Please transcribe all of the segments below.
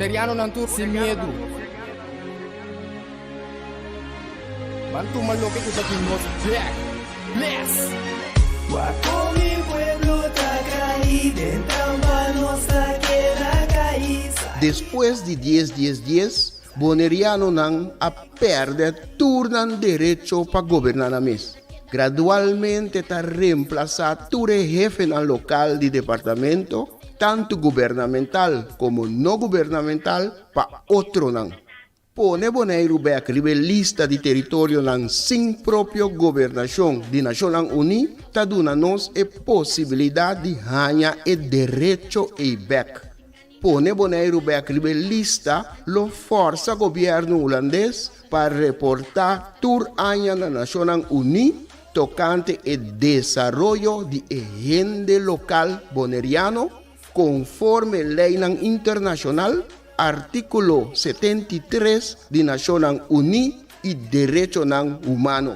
Bonerianonan tur sin miedu. Ban tuma loke ku ta di nos bek. Bless! Wak kon mi pueblo ta kai den trampa nos ta keda kai. Despues di dies dies dies, Bonerianonan a pèrdè tur nan derecho pa goberná nan mes. Gradualmente ta remplasá tur e hefenan lokal di departamento, tantu gubernamental komo no gubernamental, pa otronan. Pone Boneiru bèk riba e lista di teritorionan sin propio gobernashon di Nashonnan Uní ta duna nos e posibilidat di haña e derecho ei bèk. Pone Boneiru bèk riba e lista lo fòrsa gobièrnu hulandes pa reportá tur aña na Nashonnan Uní tokante e desaroyo di e hende lokal boneriano konforme leinan internashonal, artíkulo 73 di Nashonnan Uní i derechonan humano.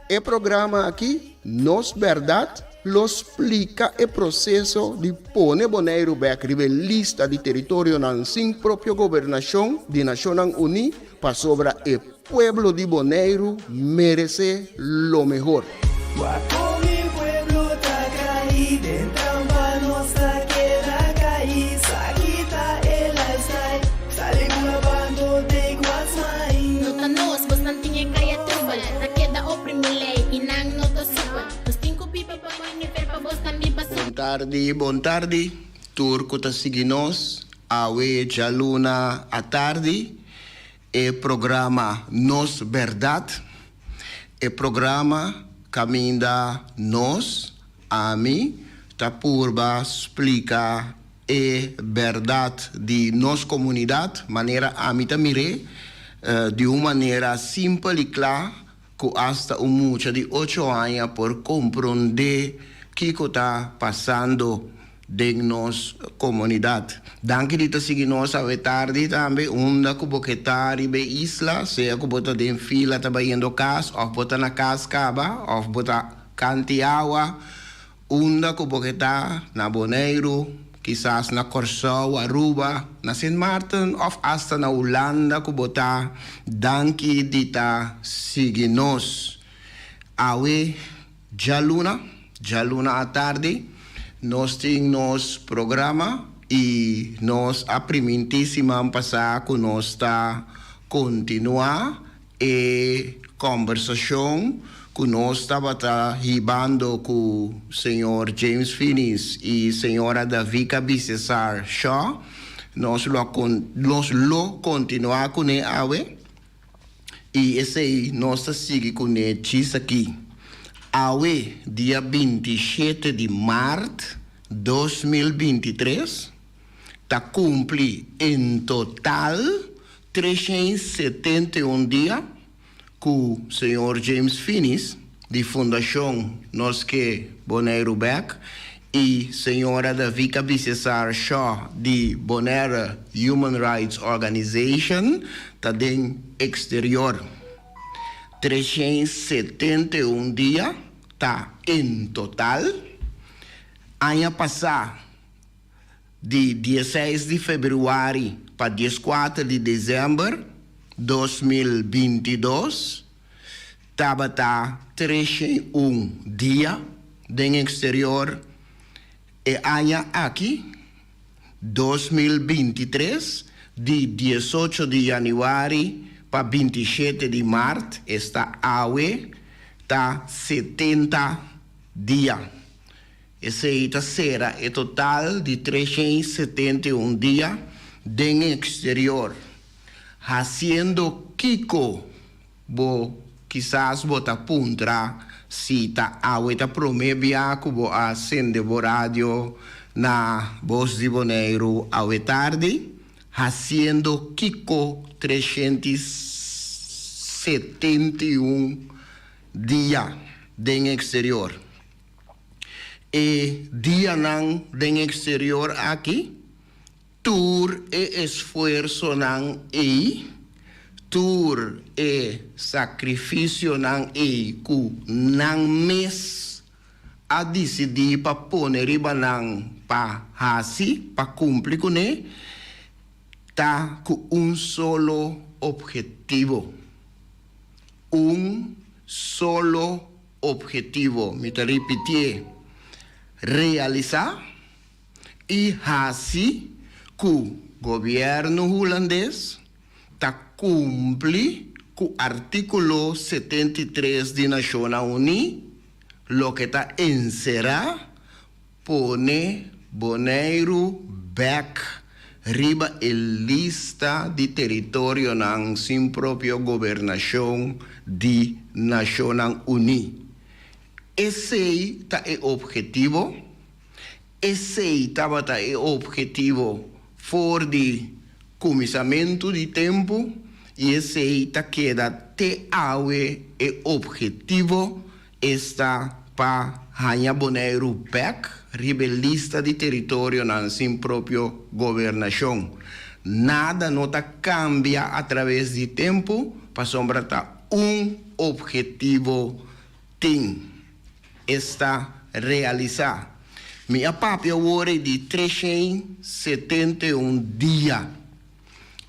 E programa aki, Nos Bèrdat, lo splika e proseso di pone Boneiru bèk riba e lista di teritorionan sin propio gobernashon di Nashonnan Uní pasobra e pueblo di Boneiru meresé lo mehor. Wak kon mi pueblo ta kai den trampa nos ta keda kai sa kita e lifestyle sali ku la bando take what's mine. No ta nos, bosnan tin e kaya trubel Ta keda oprimi lei i nan no ta supel Nos tin ku biba pa mooi nivel pa bosnan biba Bon tardi, bon tardi tur ku ta sigui nos awe djaluna atardi e programa Nos Bèrdat, e programa kaminda nos, ami, ta purba splika e bèrdat di nos komunidat manera ami ta mir'é, di un manera simpel i kla ku asta un mucha di ocho aña por komprondé kiko ta pasando den nos komunidat. Danki di ta sigui nos awe tardi tambe unda ku bo ke ta riba e isla, sea ku bo ta den fila ta bayendo kas òf bo ta na kas kaba òf bo ta kanti awa. Unda ku bo ke ta, na Boneiru, kisas na Kòrsou, Aruba, na Sint Maarten òf asta na Hulanda ku bo ta, danki di ta sigui nos. Awe djaluna, djaluna atardi, nos tin nos programa i nos a primintí siman pasá ku nos ta kontinuá E kòmbersashon ku nos tabata hibando ku señor James Finies i señora Davika Bisesar Shaw, nos lo a nos lo kontinuá kuné awe i esei nos ta sigui kuné djis aki. Awe, dia 27 di mart 2023, ta kumpli en total 371 dia ku señor James Finies di Fundashon Nos Ke Boneiru Bèk i señora Davika Bisesar Shaw di Bonaire Human Rights Organization ta den eksterior. 371 dia ta en total. Aña pasá Di dieseis di februari pa dieskuater di desèmber 2022 tabata 301 dia den eksterior. E aña aki, 2023, di diesocho di yanüari pa bintishete di mart, esta awe, ta 70 dia. Esei ta sera e total di 371 dia den eksterior. Hasiendo kiko? Bo kisas bo ta puntra si ta awe ta promé bia ku bo a sende bo radio na Bos di Boneiru awe tardi. Hasiendo kiko 371 dia den eksterior? E dianan den exterior aki, tur e esfuersonan ei, tur e sacrificionan ei cu nan mes a dicidi pa pone riba nan pa haci, pa cumpli cune. Ta ku un solo obhetivo. Un solo obhetivo. Mi ta ripitié, Realisá i hasi ku gobièrnu hulandes ta kumpli ku artíkulo 73 di Nashonnan Uní, loke ta enserá Pone Boneiru bèk riba e lista di teritorionan sin propio gobernashon di Nashonnan Uní. Esei ta e ophetivo. Esei tabata e ophetivo for di kuminsamentu di tempu i esei ta keda te awe e ophetivo Esta pa haña Boneiru bèk riba e lista di teritorionan sin propio gobernashon. Nada no ta kambia atraves di tempu pasobra ta un ophetivo tin. Esta realisá. Mi a papia awor ei di 371 dia.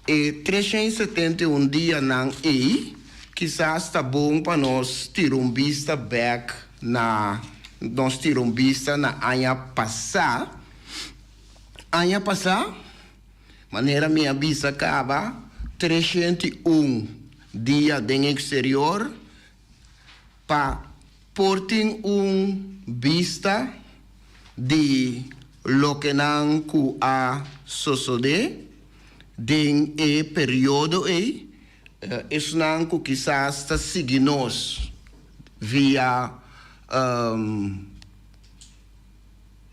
E 371 dianan ei kisas ta bon pa nos tira un bista bèk na nos tira un bista na aña pasá. Aña pasá, manera mi a bisa kaba, 301 dia den eksterior pa por tin un bista di lokenan ku a sosodé den e periodo ei, esnan ku kisas ta sigui nos via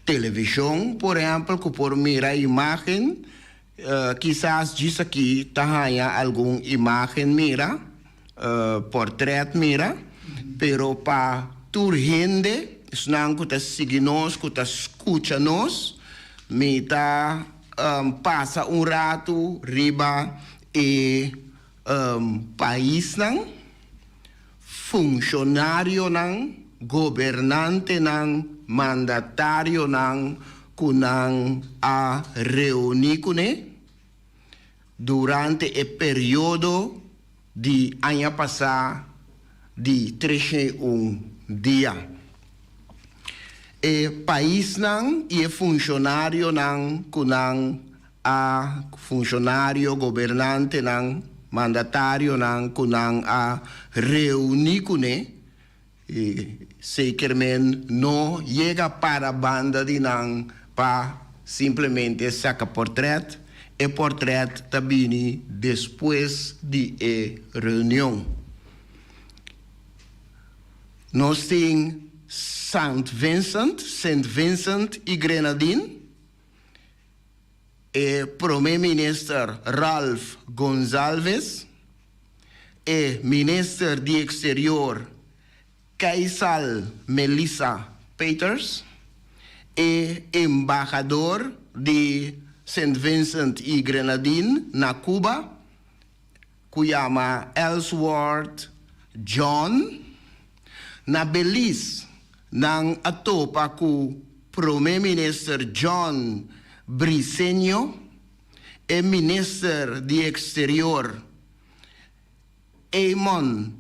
televishon, por ehèmpel, ku por mira imágen. Kisas djis aki ta haña algun imágen mira, portrèt mira, pero pa tur hende, esnan ku ta sigui nos, ku ta skucha nos, mi ta pasa un ratu riba e paisnan, funshonarionan, gobernantenan, mandatarionan ku nan a reuní kuné durante e periodo di aña pasá di 301 dia. E paisnan i e funshonarionan ku nan a funshonario, gobernantenan, mandatarionan ku nan a reuní kuné, i seker men no yega para banda di nan pa simplemente saka portrèt, e portrèt ta bini despues di e reunion. Nos tin Sant Vincent, Sint Vincent i Grenadine. E Prome Minister Ralph Gonsalves, e Minister di Exterior Keisal Melissa Peters, e Embahador di Sint Vincent y Grenadine na Cuba, ku yama Ellsworth John. Na Belize nan a topa ku Prome Minister John Briceño, e Minister di Exterior Eamon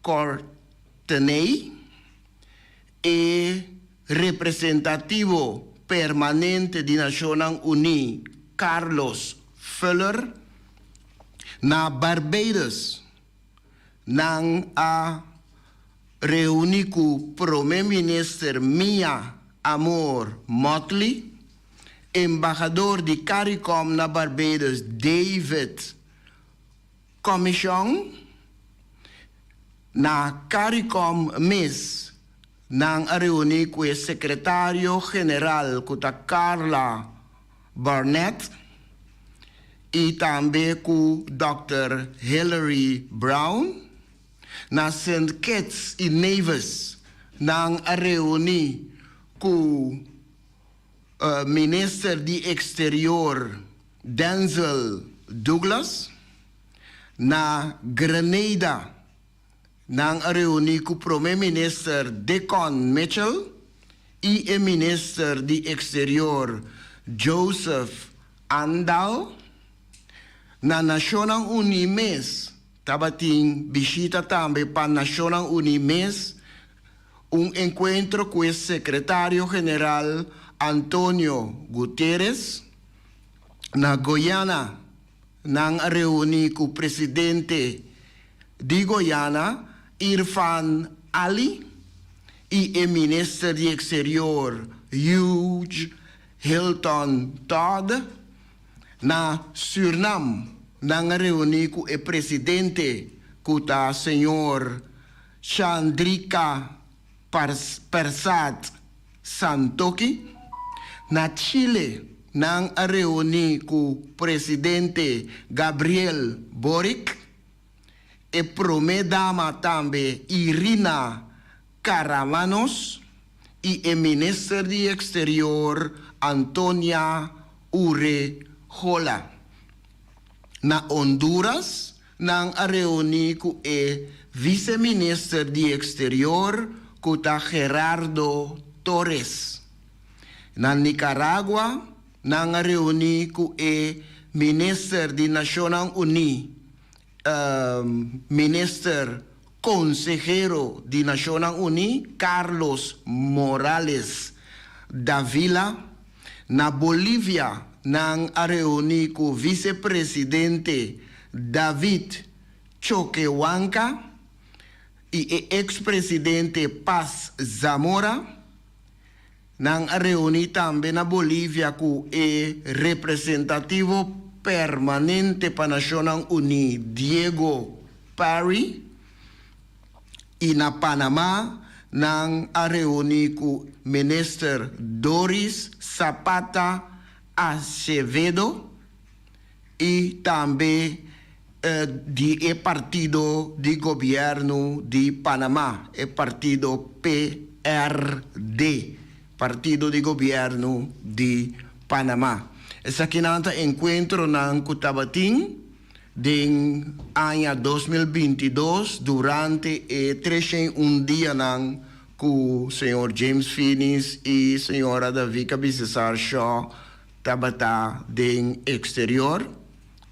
Courtenay, e Representativo Permanente di Nashonnan Uní Carlos Fuller. Na Barbados nan a reuní ku Prome Minister Mia Amor Mottley, Embahador di Caricom na Barbados David Comissiong. Na Caricom mes nan a reuní ku e Sekretario General ku ta Carla Barnett i tambe ku Dòkter Hillary Brown. Na Sint Kitts i Nevis nan a reuní ku Minister di Eksterior Denzil Douglas. Na Grenada nan a reuní ku Prome Minister Decon Mitchell i e Minister di Eksterior Joseph Andal. Na Nashonnan Uní mes tabatin bishita tambe pa Nashonnan Uní mes, un enkuentro ku e sekretario general Antonio Guterres. Na Guyana nan a reuní ku presidente di Guyana Irfaan Ali i e minister di Eksterior Hugh Hilton Todd. Na Sürnam nan a reuní ku e presidente ku ta señor Chandrika Persad Santokhi. Na Chile nan a reuní ku presidente Gabriel Boric, e promé dama tambe Irina Karamanos i e minister di Eksterior Antonia Urrejola. Na Honduras nan a reuní ku e viseminister di Eksterior ku ta Gerardo Torres. Na Nicaragua nan a reuní ku e minister di Nashonnan Uní, minister konsehero di Nashonnan Uní, Carlos Morales Davila. Na Bolivia nan a reuní ku visepresidente David Choquehuanca i e ekspresidente Paz Zamora. Nan a reuní tambe na Bolivia ku e representativo permanente pa Nashonnan Uní Diego Parry i na Panamá nan a reuní ku minister Doris Zapata Acevedo i tambe di e partido di gobièrnu di Panamá, e partido PRD, Partido di Gobièrnu di Panamá. Esakinan ta enkuentronan ku tabatin den aña 2022 durante e 301 dianan ku señor James Finies i señora Davika Bisesar Shaw tabata den eksterior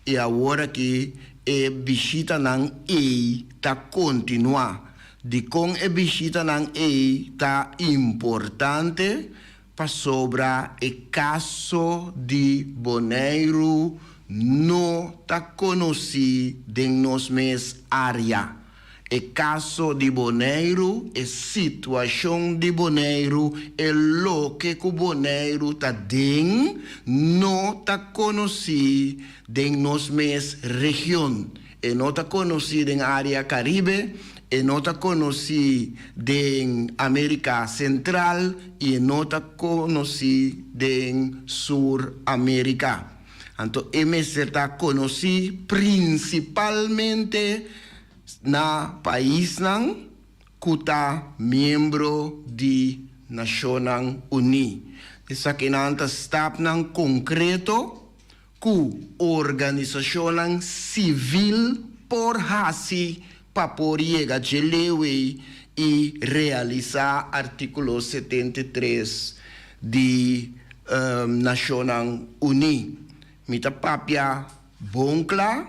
i awor aki e bishitanan ei ta kontinuá. Dikon e bishitanan ei ta importante? Pasobra e kaso di Boneiru no ta konosí den nos mes área. E kaso di Boneiru, e situashon di Boneiru, e loke ku Boneiru ta den, no ta konosí den nos mes region. E no ta konosí den área Karibe, e no ta konosí den Amérika Sentral i e no ta konosí den Sur Amérika. Anto e mester ta konosí prinsipalmente na paisnan ku ta miembro di Nashonnan Uní. Esakinan ta stapnan konkreto ku organisashonnan sivil por hasi pa por yega dje leu ei i realisá artíkulo 73 di Nashonnan Uní. Mi ta papia bon kla,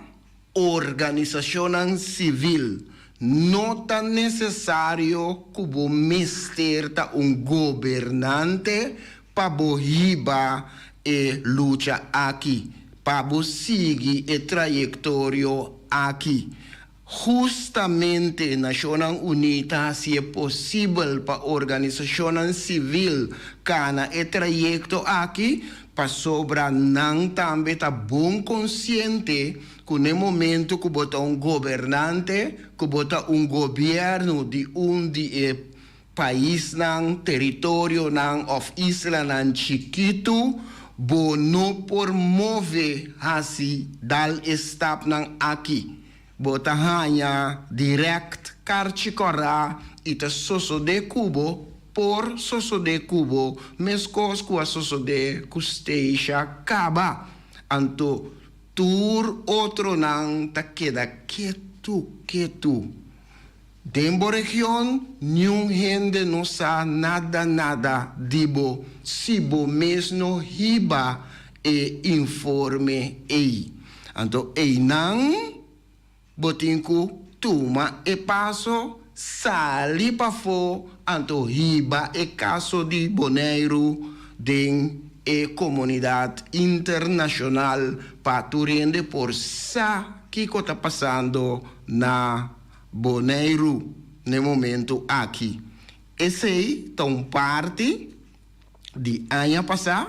organisashonnan sivil no ta nesesario ku bo mester ta un gobernante pa bo hiba e lucha aki, pa bo sigui e trayektorio aki. Hustamente Nashonnan Uní ta hasié posibel pa organisashonnan sivil kana e trayekto aki pasobra nan tambe ta bon konsiente ku n'e momento ku bo ta un gobernante, ku bo ta un gobièrnu di un di e paisnan, teritorionan òf islanan chikitu, bo no por move hasi dal e stapnan aki. Bo ta haña dirèkt karchi kòrá i ta sosodé ku bo por sosodé ku bo meskos ku a sosodé ku Stacia kaba. Anto tur otronan ta keda ketu ketu. Den bo region niun hende no sa nada nada di bo si bo mes no hiba e informe ei. Anto einan bo tin ku tuma e paso sali pafó anto hiba e kaso di Boneiru den e komunidat internashonal pa tur hende por sa kiko ta pasando na Boneiru n'e momento aki. Esei ta un parti di aña pasá,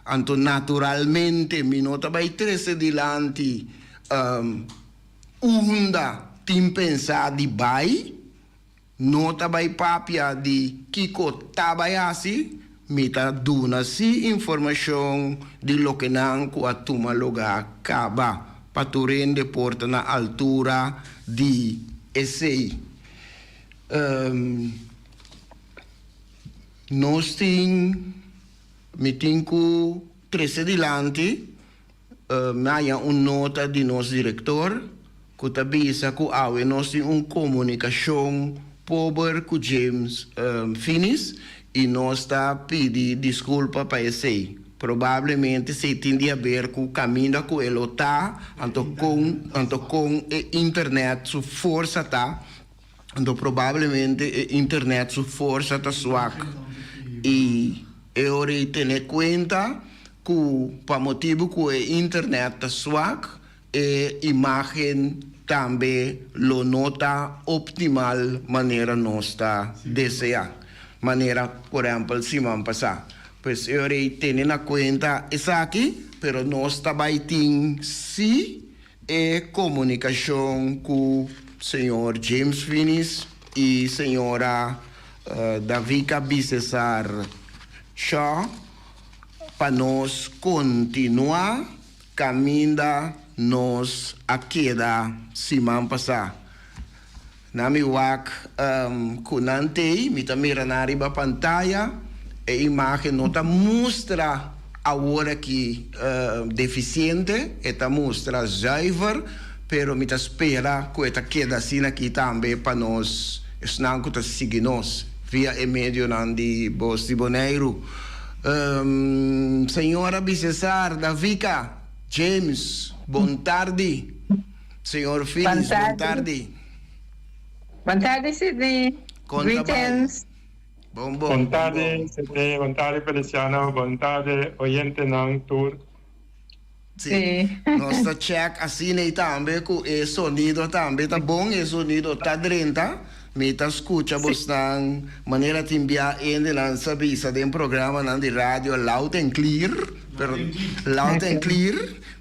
anto naturalmente mi no ta bai trese dilanti unda tin pensá di bai, no ta bai papia di kiko ta bai hasi, mi ta duna sí informashon di loke nan ku a tuma lugá kaba pa tur hende por ta na altura di esei. Nos tin, mi tin ku trese dilanti, mi haña un nota di nos direktor ku ta bisa ku awe nos tin un komunikashon pober ku James Finis i nos ta pidi diskulpa pa esei. Probablemente esei tin di haber ku kaminda ku e lo ta, anto kon, anto kon e internet su forsa ta. Anto probablemente e internet su forsa ta swak y e ora ei tene cuenta cu pa motibo cu e internet ta swak e imagen tambe lo no ta optimal manera nos ta desea, manera por ehempel siman pasa. Pues e ora ei tene na cuenta esaki, pero nos ta bay tin si E komunikashon ku señor James Finis i señora Davika Bisesar Shaw pa nos kontinuá kaminda nos a keda siman pasá. Na mi wak ku nan t'ei, mi ta mira nan riba pantaya. E imágen no ta mustra awor aki defisiente, e ta mustra zuiver, pero mi ta spera ku e ta keda asina aki tambe pa nos esnan ku ta sigui nos via e medionan di Bos di Boneiru. Señora Bisesar, Davika, James, bon tardi. Señor Phyllis, bon tardi. Bon tardi Sidney. Kon ta bai? Greetings. Bon bon, Bon bon tardi bon. Sidney, bon tardi Feliciano, bon tardi oyentenan tur. Sí. Sí. Nos ta check asina ei tambe ku e sonido tambe ta bon, e sonido ta drenta. Mi ta skucha bosnan manera tin bia hendenan sa bisa den programanan di radio loud and clear, pero loud and clear.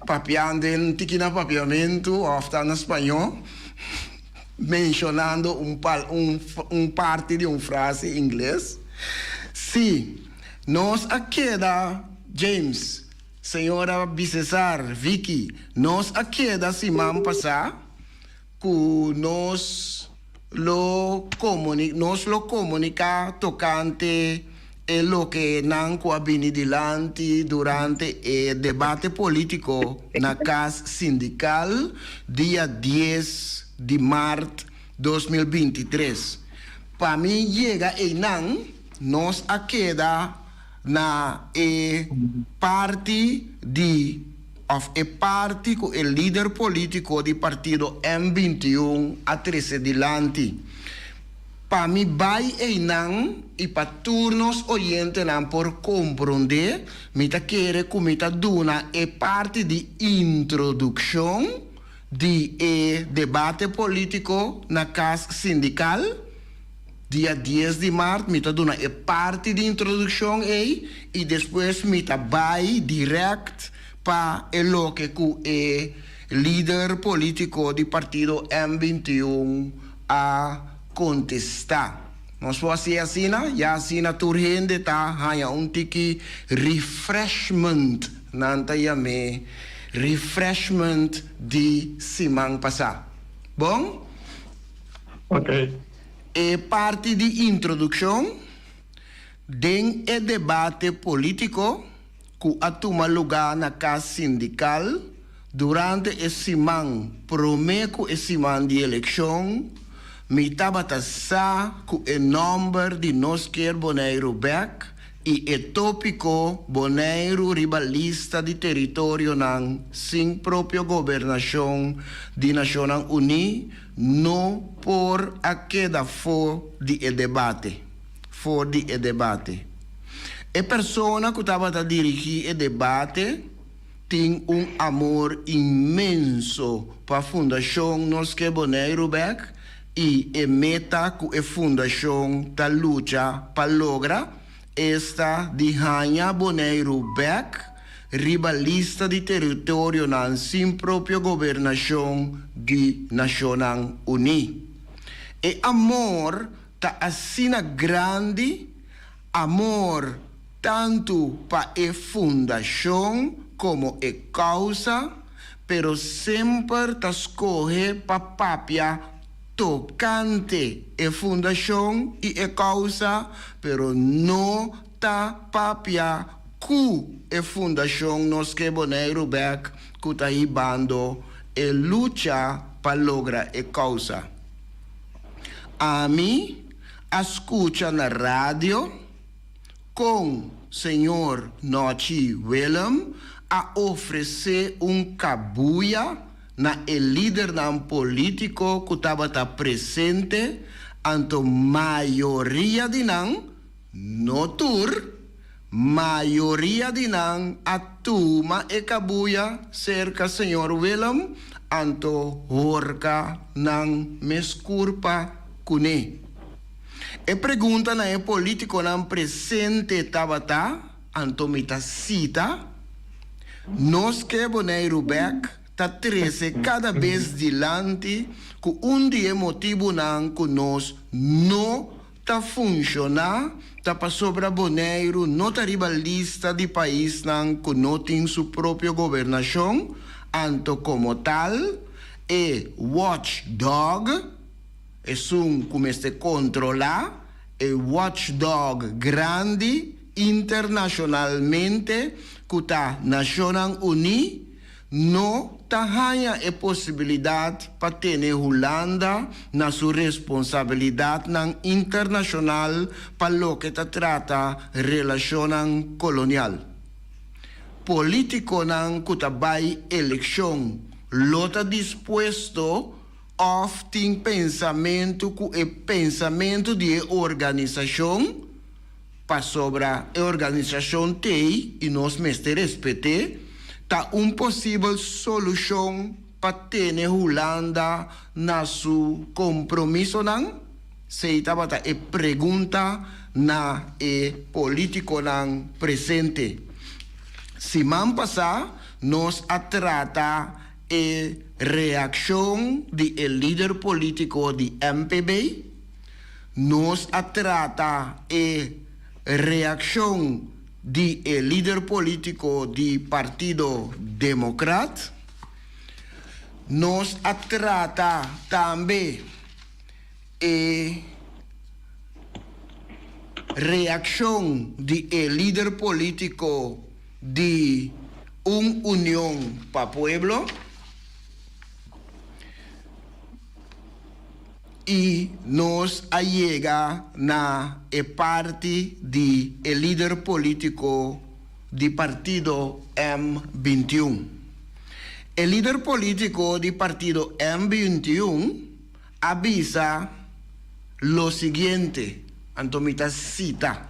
Papiando den tiki na papiamentu òf ta na spañó, menshonando un pal un un parti di un frase ingles. Sí, nos a keda, James, señora Bisesar, Vicky, nos a keda siman pasá ku nos lo komuni nos lo komuniká tokante e loke nan ku a bini dilanti durante e debate polítiko na Kas Sindikal dia dies di mart 2023. Pa mi yega einan nos a keda na e parti di of e parti ku e lider politiko di partido M 21 a trese dilanti. Pa mi bai einan i pa tur nos oyentenan por komprondé, mi ta kere ku mi ta duna e parti di introdukshon di e debate politiko na Kas Sindikal. Dia dies di mart mi ta duna e parti di introdukshon ei i despues mi ta bai dirèkt pa e loke ku e lider polítiko di partido M 21 a kontestá. Nos por hasié asina? Ya asina tur hende ta haña un tiki refreshment, nan ta yam'é refreshment di siman pasá. Bon? Ok. E parti di introdukshon den e debate polítiko ku a tuma lugá na Kas Sindikal durante e siman promé ku e siman di elekshon, mi tabata sa ku e nòmber di Nos Kier Boneiru Bèk. I e tópiko Boneiru riba lista di teritorionan sin propio gobernashon di Nashonnan Uní no por a keda for di e debate. For di e debate. E persona ku tabata dirigí e debate tin un amor inmenso pa Fundashon Nos Ke Boneiru Bèk i e meta ku e fundashon ta lucha pa logra, esta di haña Boneiru bèk riba lista di teritorionan sin propio gobernashon di Nashonnan Uní. E amor ta asina grandi, amor tantu pa e fundashon komo e kousa, pero semper ta skohe pa papia tokante e fundashon i e kousa, pero no ta papia ku e fundashon Nos Ke Boneiru Bèk ku ta hibando e lucha pa logra e kousa. Ami a skucha na radio. Kon señor Nochi Willem a ofresé un kabuya na e lidernan polítiko ku tabata presente, anto mayoria di nan, no tur, mayoria di nan a tuma e kabuya serka señor Willem anto horka nan mes kurpa kuné. E pregunta na e politiconan presente tabata, anto mi ta cita, Nos ke Boneiru bek ta trece cada bes dilanti cu un di e motibunan cu nos no ta funciona ta pasobra Boneiru no ta riba lista di paisnan cu no tin su propio gobernacion, anto como tal e watchdog, Esun ku mester kontrolá e watchdog grandi internashonalmente ku ta Nashonnan Uní no ta haña e posibilidat pa tene Hulanda na su responsabilidatnan internashonal pa loke ta trata relashonnan kolonial. Polítikonan ku ta bai elekshon lo ta dispuesto Òf tin pensamentu ku e pensamentu di e organisashon, pasobra e organisashon t'ei i nos mester respet'é, ta un posibel solushon pa tene Hulanda na su kompromisonan? Sei tabata e pregunta na e polítikonan presente. Siman pasá nos a trata E reakshon di e lider polítiko di MPB, Nos a trata e reakshon di e lider polítiko di Partido Demokrat. Nos a trata tambe e reakshon di e lider polítiko di Un Union pa Pueblo i nos a yega na e parti di e lider polítiko di partido M 21. E lider polítiko di partido M 21 a bisa lo siguiente, anto mi ta sita,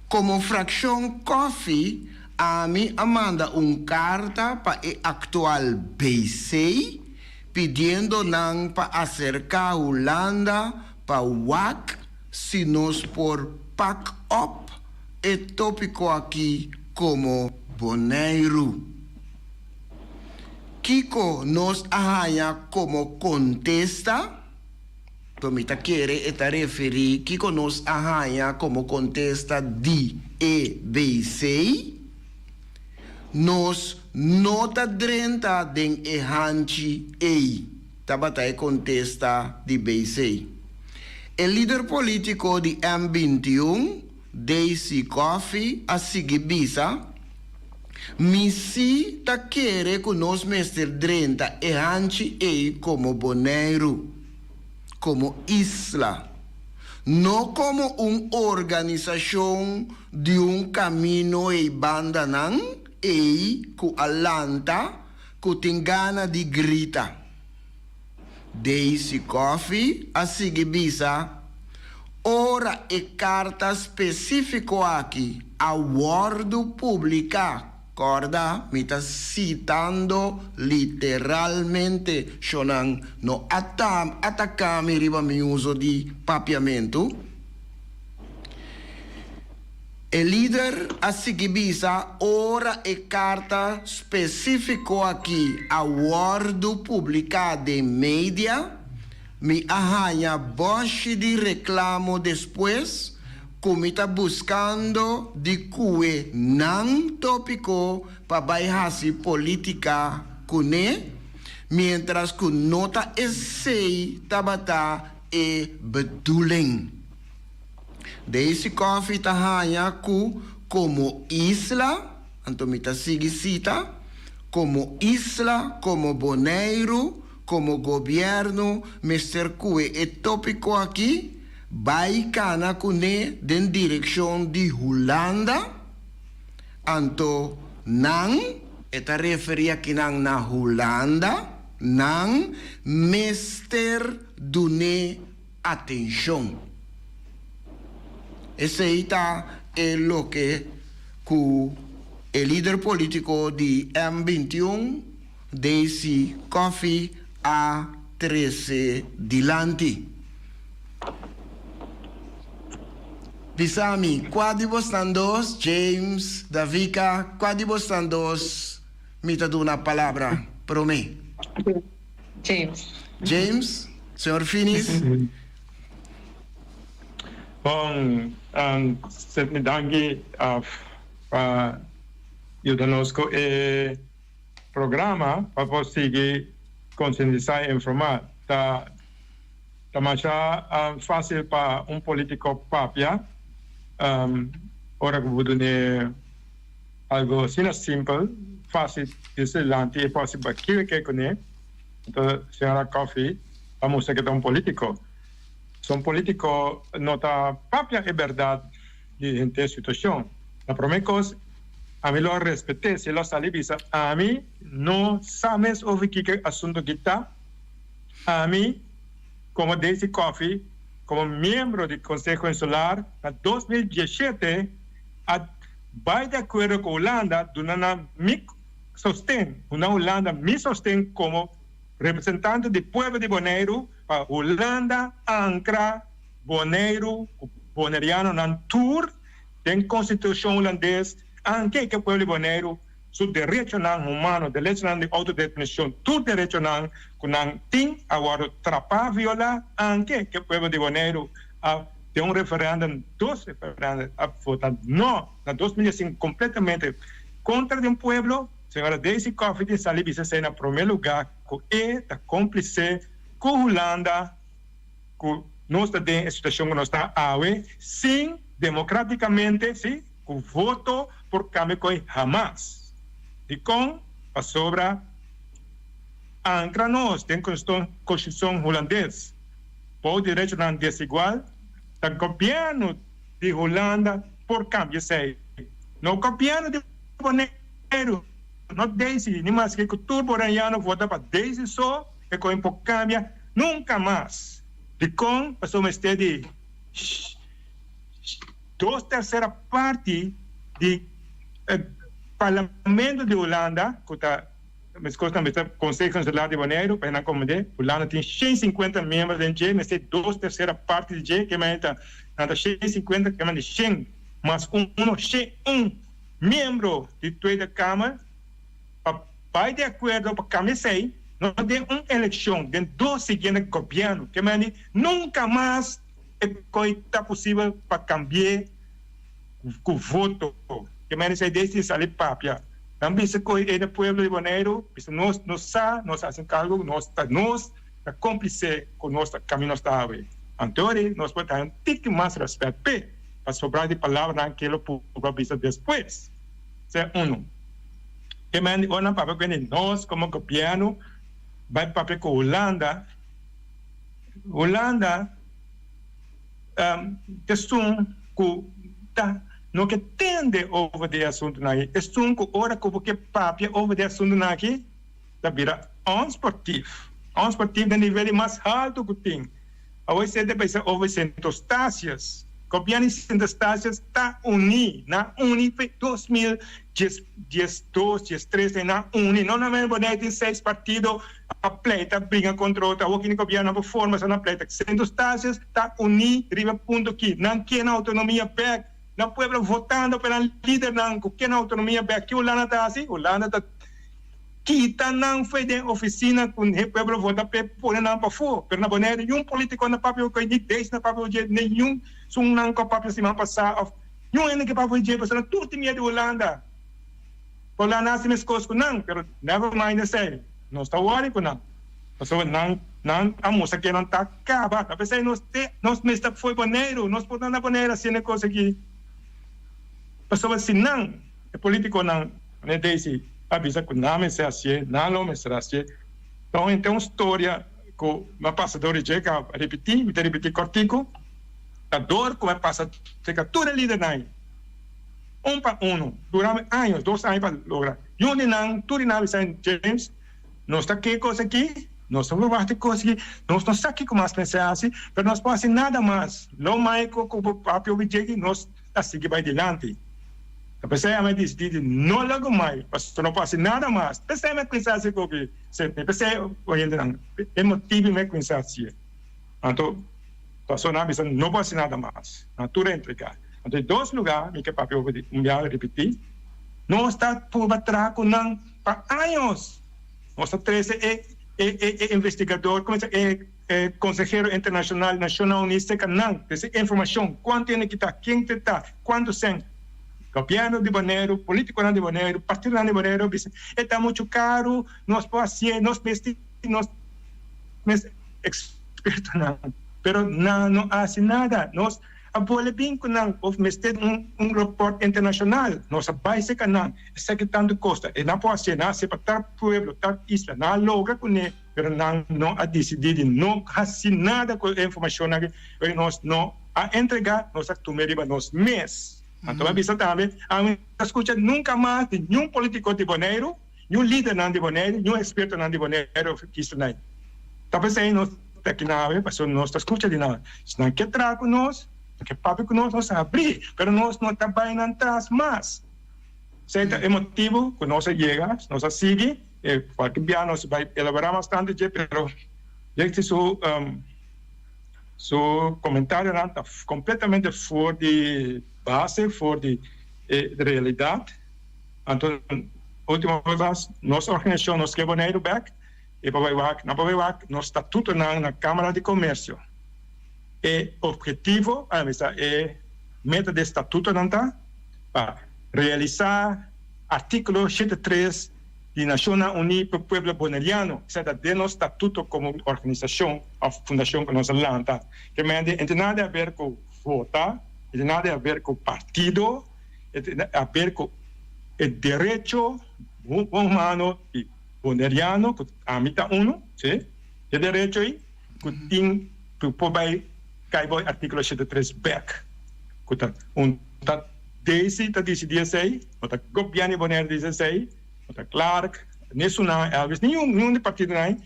Komo frakshon Coffie ami a manda un karta pa e aktual BC pidiendo nan pa aserká Hulanda pa wak si nos por pak op e tópiko aki komo Boneiru. Kiko nos a haña komo kontesta? To mi ta kere e ta referí kiko nos a haña komo kontesta di e BC. Nos no ta drenta den e hanchi ei, tabata e kontesta di BC. E lider polítiko di M 21, Daisy Coffie, a sigui bisa, Mi sí ta kere ku nos mester drenta e hanchi ei komo Boneiru, komo isla. No komo un organisashon di un kamino ei bandanan ei ku a lanta ku tin gana di grita. Daisy Coffie a sigui bisa, Ora e karta spesífiko aki a wòrdu publiká, kòrda mi ta sitando literalmente, shonnan no ataká mi riba mi uso di papiamentu. E lider a sigui bisa ora e karta spesífiko aki a wòrdu publiká den media, mi a haña bòshi di reklamo despues ku mi ta buskando di kue nan tópiko pa bai hasi polítika kuné, miéntras ku no ta esei tabata e bedoeling. Daisy Coffie ta haña ku komo isla, anto mi ta sigui sita, komo isla, komo Boneiru, komo gobièrnu mester kue e tópiko aki bai kana kuné den direkshon di Hulanda, anto nan, e ta referí akinan na Hulanda, nan mester dun'é atenshon. Esei ta e loke ku e lider polítiko di M 21, Daisy Coffie, a trese dilanti. Bisa mi, kua di bosnan dos, James, Davika, kua di bosnan dos mi ta duna palabra promé? James. James, Señor Finis. Bon, Sidney danki pa yuda nos ku e programa pa por sigui konsientisá i informá. Ta ta masha fásil pa un polítiko papia ora ku bo dun'é algu asina simpel, fásil di dilanti e por hasi kiko e ke kuné. Anto señora Coffey a mustra ke ta un politico. So un politico no ta papia e berdad di henter situacion. Na prome cos ami lo a respete si e lo sali bisa ami no sa mes over kiko e asunto aki ta. Ami como Daisy Coffey como miembro di Conseho Insular na 2017 a bay di acuerdo cu Hulanda duna nan mi Sosten, Una Hulanda mi sosten komo representante di pueblo di Boneiru pa Hulanda ankra Boneiru ku bonerianonan tur den konstitushon hulandes anke ke pueblo di Boneiru su derechonan humano, derechonan di outodeterminashon, tur derechonan ku nan tin a wòrdu trapá, violá, anke ke pueblo di Boneiru a den un referèndum, dos referèndum a vota no na 2005 kompletamente kontra di un pueblo. Señora Daisy Coffie tin sali bisa esei na prome lugá ku e ta kómplise ku Hulanda ku nos ta den e situashon ku nos ta awe sin demokratikamente, si, ku voto por kambia koe hamas. Dikon? Pasobra ankra nos den konstitushon hulandes bou derechonan desigual ta gobièrnu di Hulanda por kambia esei. No gobièrnu di Boneiru, no Daisy, ni maske ku tur boneriano vota pa Daisy so e koin por kambia nunka mas. Dikon? Pasobra mester di dos tersera parti di parlamento di Hulanda ku ta Meskos tambe ta Konseho Insular di Boneiru, pa nan komprendé, Hulanda tin 150 miembro den dje, mester dos tersera parti di dje, ke manera ta nan ta 150, ke manera di 100 mas uno, 101 miembro di Tweede Kamer pa bai di akuerdo pa kambia esei, no den un elekshon, den dos siguiente gobièrnu, ke manera di nunka mas e koi ta posibel pa kambi'é. Ku voto. Ke mende esei desi sali papia. Nan bisa ku e na pueblo di Boneiru, bisa nos no sa, nos a hasi un kargo, nos ta nos ta komplise ku nos ta kami nos ta awe. Anto nos por ta un tiki mas rèspèt p'e, pasobra di palabranan ke lo purba bisa despues. Esei unu. Ke mende ora nan papia ku hende, nos komo gobièrnu bai papia ku Hulanda, Hulanda. Esun ku ta no ke tende over di e asuntunan aki, esun ku ora ku bo ke papia over di e asuntunan aki ta bira onsportief, onsportief den nivel di mas haltu ku tin. Awor esei ta bisa over Sint Eustatius. Gobièrnu di Sint Eustatius ta uní, nan uni fe 2012, 13 nan a uni, no nan mester Bonaire tin seis partido a pleita bringa kontra otro, awor kini gobièrnu por forma sa nan pleita. Sint Eustatius ta uní riba e punto aki, nan ke nan outonomia bèk, nan pueblo votando pa nan lidernan ku ke nan outonomia bèk. Ke Hulanda ta hasi? Hulanda ta kita nan fo'i den ofisina ku e pueblo vota p'e pone nan pafó. Pero na Bonaire niun polítiko na papia ku ni Dees na papia ku dje, niun sunnan ku a papia siman pasá òf niun hende ke papia ku dje pasobra nan tur tin miedu di Hulanda. Hulanda hasi meskos ku nan, pero never mind esei. Nos ta wòri ku nan, pasobra nan nan a mustra ke nan ta kaba. Ta p'esei nos te nos mester fo'i Boneiru. Nos por ta na Boneiru hasiendo e kos aki. Pasobra si nan, e politikonan, manera Daisy a bisa ku nan mester hasié, nan lo mester hasié. Enton e ta un storia ku mi a pasa dor di dje, ku a ripití, mi ta ripití kòrtiku, ta dor ku mi a pasa serka tur e lidernan ei, un pa unu, durami años, dos aña pa logra. Yu di nan, tur di nan a bisa James, nos ta ke kos aki, nos ta verwachta e kos aki, nos no sa kiko mas mester hasi, pero nos por hasi nada mas. Lo Michael ku bo papia obi dje aki, nos ta sigui bai dilanti. Ta p'esei ami a disidí di no laga mai, pasobra no por hasi nada mas. P'esei mi a kuminsá hasi koki, Sidney. P'esei, oyentenan, e motibu mi a kuminsá hasié. Anto, pasobra nan a bisa no por hasi nada mas. Nan tur a entregá. Anto e dos lugá mi ke papia over di un biaha ripití, nos ta purba traha ku nan pa años. Nos ta trese e e e investigador, komo se e e konsehero internashonal di Nashonnan Uní serka nan, trese informashon, kuantu hende ki ta, ken ta ta, kuantu sèn. Gobièrnu di Boneiru, polítikonan di Boneiru, partidonan di Boneiru bisa e ta muchu karu, nos por hasié, nos mester nos mes ekspertonan, pero nan no hasi nada. Nos a bole bin ku nan of mester un un raport internashonal. Nos a bai serka nan, esaki tantu kosta. E nan por hasié, nan hasié pa tal pueblo, tal isla. Nan a logra kuné, pero nan no a disidí di no hasi nada ku e informashonnan aki, oye nos no a entregá, nos a tum'é riba nos mes. Anto mi a bisa tambe, ami no ta skucha nunka mas di niun polítiko di Boneiru, Ñu lidernan di Boneiru, ñu ekspertonan di Boneiru of Kistonai. Ta p'esei nos ta aki nawe, pasobra nos ta skucha di nan. Si nan ke traha ku nos, nan ke papia ku nos, nos ta habrí, pero nos no ta bai nan tras mas. Esei ta e motibu ku nos a yega, nos a sigui, e kualke bia nos bai elaborá mas tantu dje, pero Dexter su su komentarionan ta kompletamente for di base, for di e realidat. Anto ultimo bes nos organisacion Nos Ke Boneiru Bek e pa bai wak nan pa bai wak nos statutonan na Camara di Comercio. E obhetivo a bisa e meta di e statutonan ta pa realisa articulo 73 di Nacionnan Uni pa pueblo Boneriano. Esei ta den nos statuto como organisacion of fundacion cu nos a lanta. Ke mende e tin nada di haber cu vota, e tin nada di haber cu partido. E tin haber ku e derecho humano di boneriano, ku ami ta unu, si, e derecho ei ku tin ku por bai kai bou e artíkulo 83 bèk, ku ta un ta Daisy ta disidí esei, no ta gobièrnu di Boneiru ta disidí esei, no ta Clark, ni Sunan, Elvis, niun niun di partidonan ei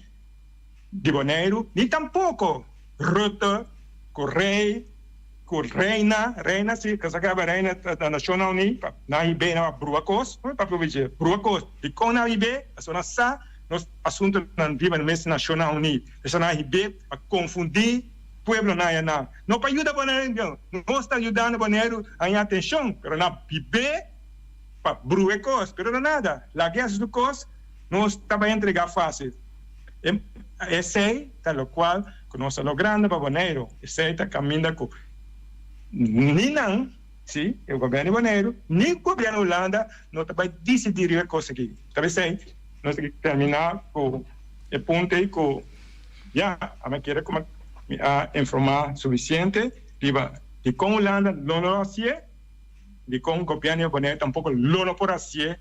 di Boneiru, ni tampoko Rutte ku Rei. Ku reina, reina si, ka sa kaba reina ta Nashonnan Uní, pa nan hib'é nan a brua kos, no pa provech'é, brua kos. Dikon nan hib'é? Pasobra nan sa nos asuntunan riba mes Nashonnan Uní. P'esei nan hib'é pa konfundí pueblonan ayanan. No pa yuda Boneiru, nos ta yudando Boneiru haña atenshon, pero nan hib'é pa brua e kos. Pero no nada, laga e hasi su kos, nos ta bai entregá fásil. Esei ta lokual ku nos ta logrando pa Boneiru. Esei ta kaminda ku ni nan, si, e gobièrnu di Boneiru, ni gobièrnu Hulanda no ta bai disidí riba e kos aki. Ta p'esei nos ta terminá ku e punto ei ku ya, ami a kere ku mi a informá sufisiente riba dikon Hulanda lo no hasié. Dikon gobièrnu di Boneiru tampoko lo no por hasié,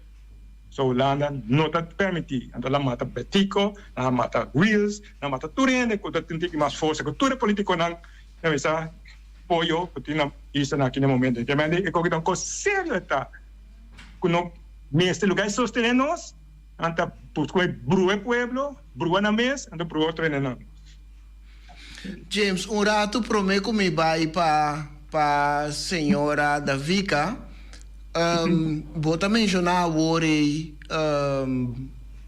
so Hulanda no ta permití. Anto nan mata Betico, nan a mata Wiels, nan a mata tur hende ku ta tin tiki mas forsa ku tur e politikonan. Nan bisa. apoyo ku tin na isla aki na e momento. Ke mende e koki ta un kos serio e ta ku no mester luga e sostené nos, nan ta buska e brua e pueblo, brua nan mes, anto brua otro hendenan. James, un ratu promé ku mi bai pa pa señora Davika, bo ta menshoná awor ei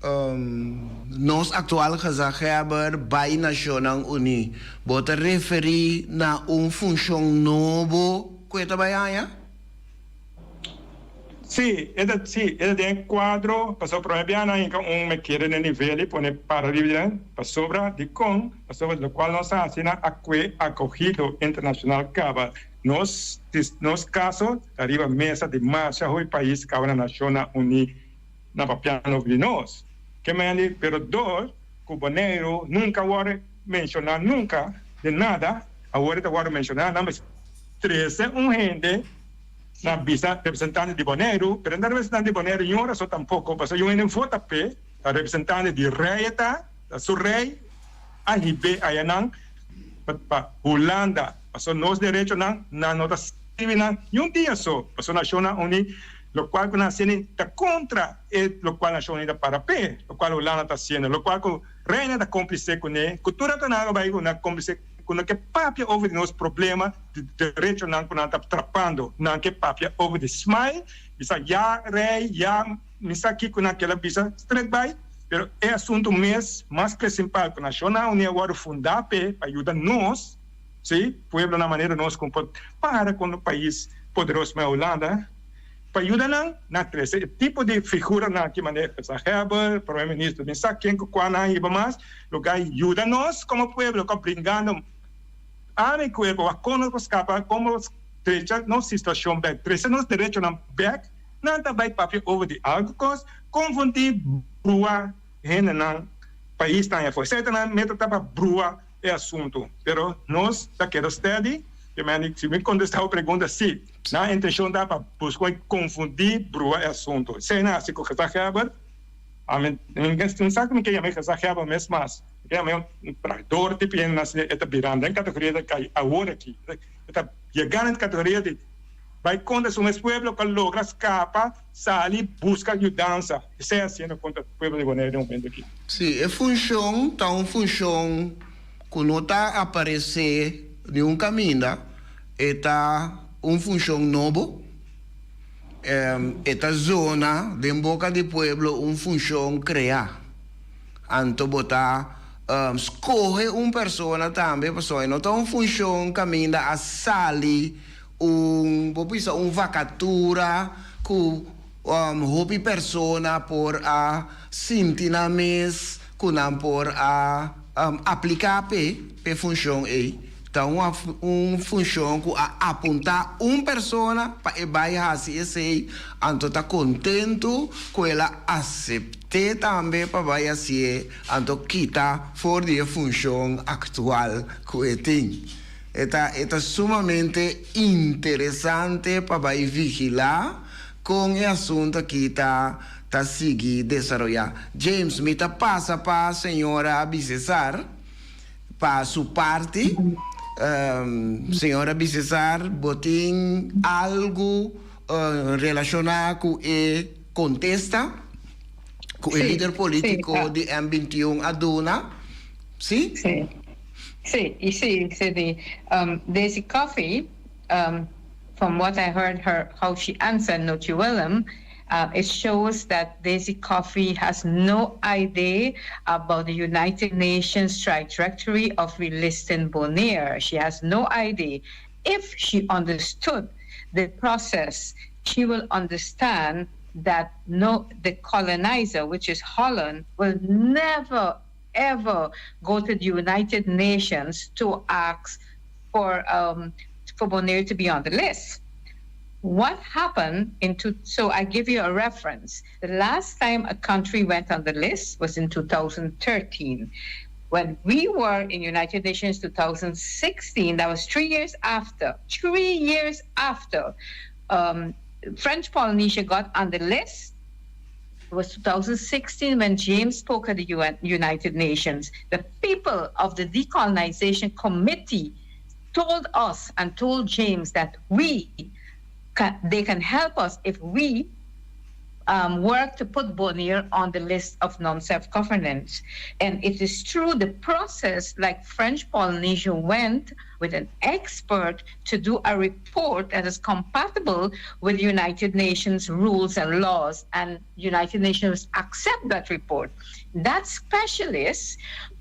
nos aktual gezaghebber bai Nashonnan Uní. Bo ta referí na un funshon nobo ku e ta bai haña? Sí, e ta, sí, e ta den e kuadro, pasobra promé bia nan hinka un me kere den nivel i pone para riba di nan, pasobra dikon? Pasobra lokual nos a hasi nan a kue akogido internashonal kaba. Nos, nos kaso ta riba mesa di masha hopi pais kaba na Nashonnan Uní na papiando di nos. Ke mende, pero dor ku Boneiru nunka wòrdu menshoná nunka den nada, awor e ta wòrdu menshoná, nan mester trese un hende na bisa representante di Boneiru, pero no ta representante di Boneiru niun ora so tampoko, pasobra yu hende vota p'e, ta representante di rei e ta, ta su rei a hib'é ayanan pa Hulanda, pasobra nos derechonan nan no ta sirbi nan niun dia so, pasobra Nashonnan Uní lokual ku nan hasiendo ta kontra e lokual Nashon Uní ta para p'e, lokual Hulanda ta hasiendo, lokual ku Reina ta komplise kuné, ku tur ato nan a bai ku nan komplise ku no ke papia over di nos problema di derechonan ku nan ta trapando, nan ke papia over di smile, bisa ya rei, ya mi sa kiko nan keda bisa stret bai, pero e asuntu mes mas principal ku Nashonnan Uní a wòrdu fundá p'e pa yuda nos, si, pueblonan manera nos ku por para ku un pais poderoso manera Hulanda. Pa yuda nan na trese e tipo di figuranan aki manera Gezaghebber, Prome Minister, mi sa ken ku kua nan a hiba mas luga yuda nos komo pueblo ku a bringando arma i kuerpo wak kon nos por skapa, kon nos drecha nos situashon bek, trese nos derechonan bek, nan ta bai papia over di algu kos, konfundi brua hendenan paisnan afo. Esei ta nan meta ta pa brua e asuntu, pero nos ta keda steady, si mi kontesta bo pregunta si. Nan intencion ta pa busca y confundi brua e asunto. Esey nan haci cu gezaghebber. Ami no sa cu mi ke yama e gezaghebber mes mas. Mi ke yama e un traidor tipo hende nan asina e ta birando den categoria ta cay awor aki. E ta yega den categoria di bay contra su mes pueblo pa logra scapa sali busca yudansa. Esey haciendo contra pueblo di Bonaire den momento aki. Si, e funcion ta un funcion cu no ta aparece niun caminda. E ta un funshon nobo. E ta zona den boka di pueblo un funshon kreá. Anto bo ta skohe un persona tambe pasobra e no ta un funshon kaminda a sali un, bo bisa un vakatura ku hopi persona por a sinti nan mes ku nan por a apliká p'e, p'e funshon ei. Ta un funshon ku a apuntá un persona pa e bai hasi esei, anto ta kontentu ku el a asept'é tambe pa bai hasié, anto kita for di e funshon aktual ku e tin. E ta e ta sumamente interesante pa bai vigilá kon e asuntu aki ta ta sigui desaroyá. James, mi ta pasa pa señora Bisesar pa su parti. Señora Bisesar, bo tin algu relashoná ku e kontesta ku e lider polítiko di M 21 a duna? Sí? Sí. Sí, y sí, Sidney. Daisy Coffie, from what I heard her, how she answered Nochi Willem, it shows that Daisy Coffie has no idea about the United Nations trajectory of relisting Bonaire. She has no idea. If she understood the process, she will understand that no, the colonizer, which is Holland, will never ever go to the United Nations to ask for um, for Bonaire to be on the list. What happened in two, so I give you a reference. The last time a country went on the list was in 2013. When we were in United Nations 2016, that was three years after, three years after um, French Polynesia got on the list, it was 2016 when James spoke at the UN, United Nations. The people of the Decolonization Committee told us and told James that we can, they can help us if we work to put Bonaire on the list of non-self-governance. And it is through the process, like French Polynesia went with an expert to do a report that is compatible with United Nations rules and laws, and United Nations accept that report. That specialist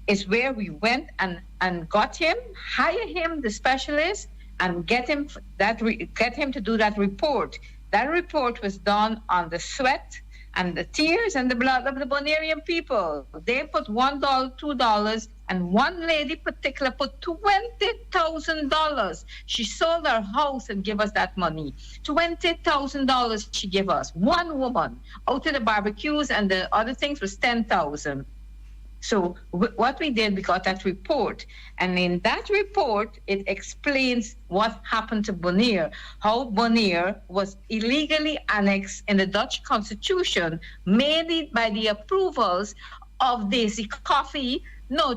is where we went and, and got him, hire him, the specialist, and get him that get him to do that report. That report was done on the sweat and the tears and the blood of the Bonairean people. They put $1, $2, and one lady particular put $20,000. She sold her house and gave us that money. $20,000 she gave us. One woman. Out of the barbecues and the other things was 10,000. So what we did, we got that report. And in that report, it explains what happened to Bonaire, how Bonaire was illegally annexed in the Dutch constitution, mainly by the approvals of Daisy Coffie, no,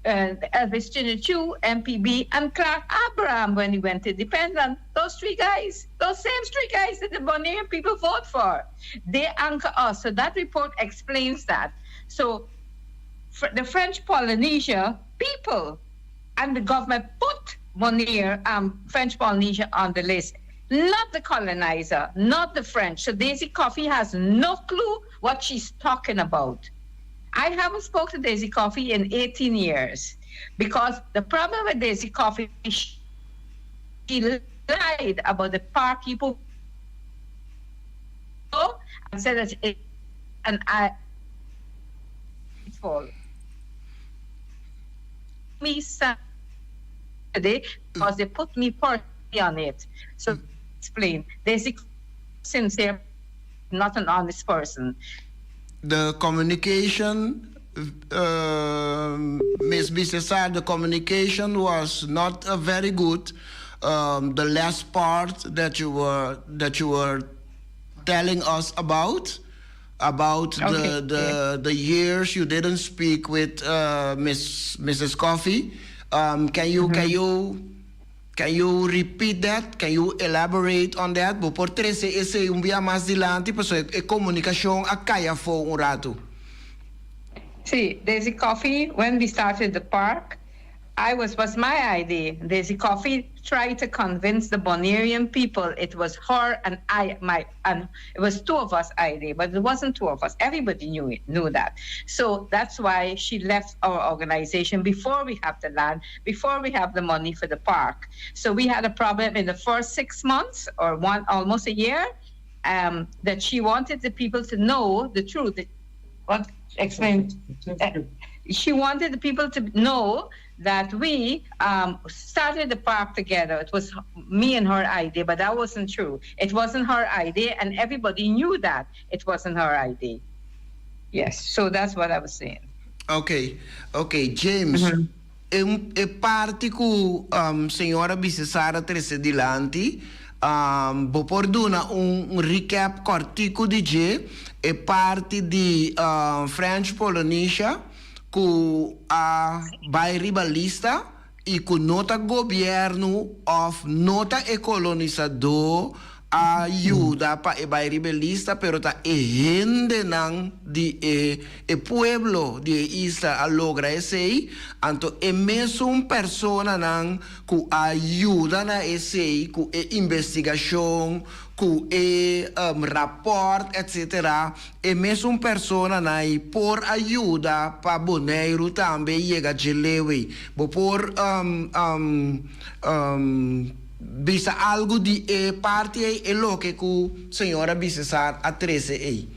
Elvis Chinnichu, MPB, and Clark Abraham when he went independent. Those three guys, those same three guys that the Bonaire people vote for, they anchor us. So that report explains that. So the French Polynesia people and the government put Bonaire, French Polynesia on the list, not the colonizer, not the French. So Daisy Coffie has no clue what she's talking about. I haven't spoken to Daisy Coffie in 18 years because the problem with Daisy Coffie, she lied about the park people and said that it, and I fall. Me Saturday because they put me personally on it. So explain. Daisy sincere, not an honest person. The communication, Ms. Bisesar, the communication was not very good. The last part that you were telling us about the years you didn't speak with Miss Mrs. Coffie. Can you repeat that? Can you elaborate on that? Bo por trese esei un bia mas dilanti, pasobra e komunikashon a kai afó un ratu. Sí, Daisy Coffie, when we started the park, I was my idea. Daisy Coffie tried to convince the Bonairean people it was her and I, my, and it was two of us idea, but it wasn't two of us. Everybody knew it, knew that. So that's why she left our organization before we have the land, before we have the money for the park. So we had a problem in the first 6 months or one almost a year that she wanted the people to know the truth. What explain? She wanted the people to know that we started the park together. It was me and her idea, but that wasn't true. It wasn't her idea, and everybody knew that it wasn't her idea. Yes, so that's what I was saying. Ok, James. E parti ku señora Bisesar a trese dilanti, bo por duna un recap kòrtiku di dje, e parti di French Polynesia ku a bai riba lista i ku no ta gobièrnu òf no ta e kolonisadó a yuda pa e bai riba lista, pero ta e hendenan di e pueblo di e isla a logra esei. Anto e mesun personanan ku a yuda na esei ku e investigashon, ku e rapport, etc., e mesun personanan ei por a yuda pa Boneiru tambe yega dje leu ei. Bo por bisa algu di e parti ei, e loke ku señora Bisesar a trese ei?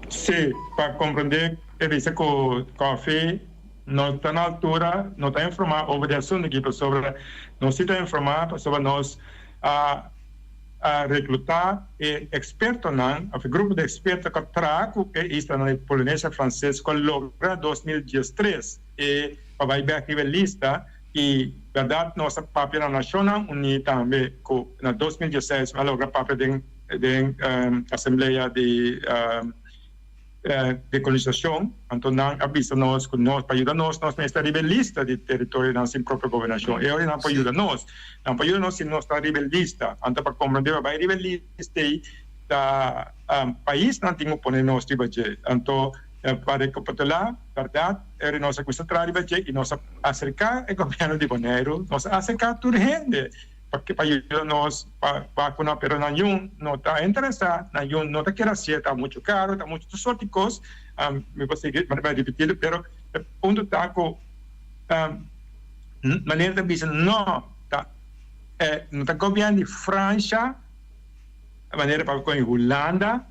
Sí, pa komprondé, e bisa ku Coffie no ta na altura, no ta informá over e asuntu aki, pasobra nos ta informá, pasobra nos a reklutá e ekspertonan, e grupo di eksperto ku a traha ku e isla na Polinesia Franses, ku a logra 2013 e pa bai bèk riba lista i berdat nos a papia na Nashonnan Uní tambe ku na 2016 a logra papia den asamblea di. Dekolonisashon, anto nan a bisa nos ku nos pa yuda nos, nos mester riba e lista di teritorionan sin propio gobernashon. E ora nan por yuda nos. Nan por yuda nos si nos ta riba e lista. Anto pa komprondé pa bai riba e lista ei ta paisnan tin ku pone nos riba dje. Anto pa rekapitulá, bèrdat, e ora nos a kuminsá traha riba dje i nos a aserká e gobièrnu di Boneiru, nos a aserká tur hende. Pa ke pa yuda nos pa vacuna pero nan yun no ta interesa nan yun no ta kier hacié ta mucho caro ta mucho tur sort di cos mi por sigui mi ta bay ripiti pero e punto ta cu manera ta bisa no ta no ta gobierno di Francia manera pa con Hulanda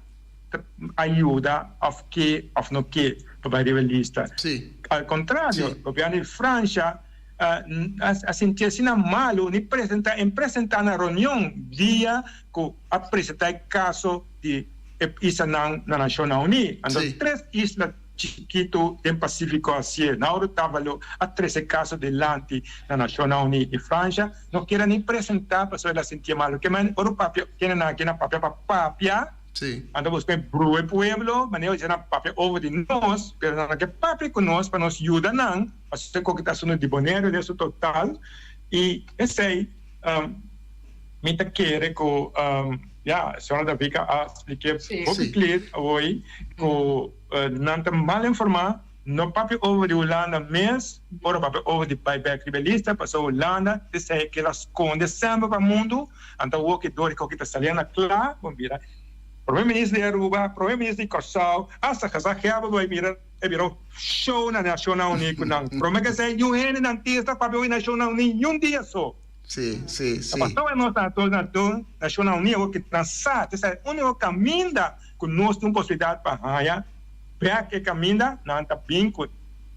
ta ayuda of ke of no ke pa bay riba e lista al contrario gobierno di Francia. A sinti asina malu ni presenta en presenta na reunion dia ku a presenta e kaso di e islanan na Nashonnan Uní. Anto tres isla chikitu den Pasífiko hasié. Nauru Tuvalu a trese e kaso dilanti na Nashonnan Uní i Fransha no kere ni presenta pasobra el a sintié malu. Ke manera ora papia kendenan aki na papia pa papia. Sí. Anto bos por brua e pueblo, manera bo nan papia over di nos, pero nan no ke papia ku nos pa nos yuda nan, pasobra e koke ta asuntu di Boneiru den su total, i esei mi ta kere ku ya, señora Davika a splik'é hopi klir awor ku nan ta mal informá. No papia over di Hulanda mes, ora papia over di bai bek riba e lista, pasobra Hulanda ta esei ke la skonde semper pa mundu, anto awor ke dor di koki ta sali na kla, bo mira Prome Minister di Aruba, Prome Minister di Kòrsou, asta Gezaghebber bo bai mira e bira un show na Nashonnan Uní ku nan. Prome ke esei niun hende nan tin esta papia over di Nashonnan Uní niun dia so. Sí, sí, sí. Pasobra nos ta na Nashonnan Uní awor ke nan sa, ta esei úniko kaminda ku nos tin un posibilidat pa haña. Bek e kaminda nan ta bin ku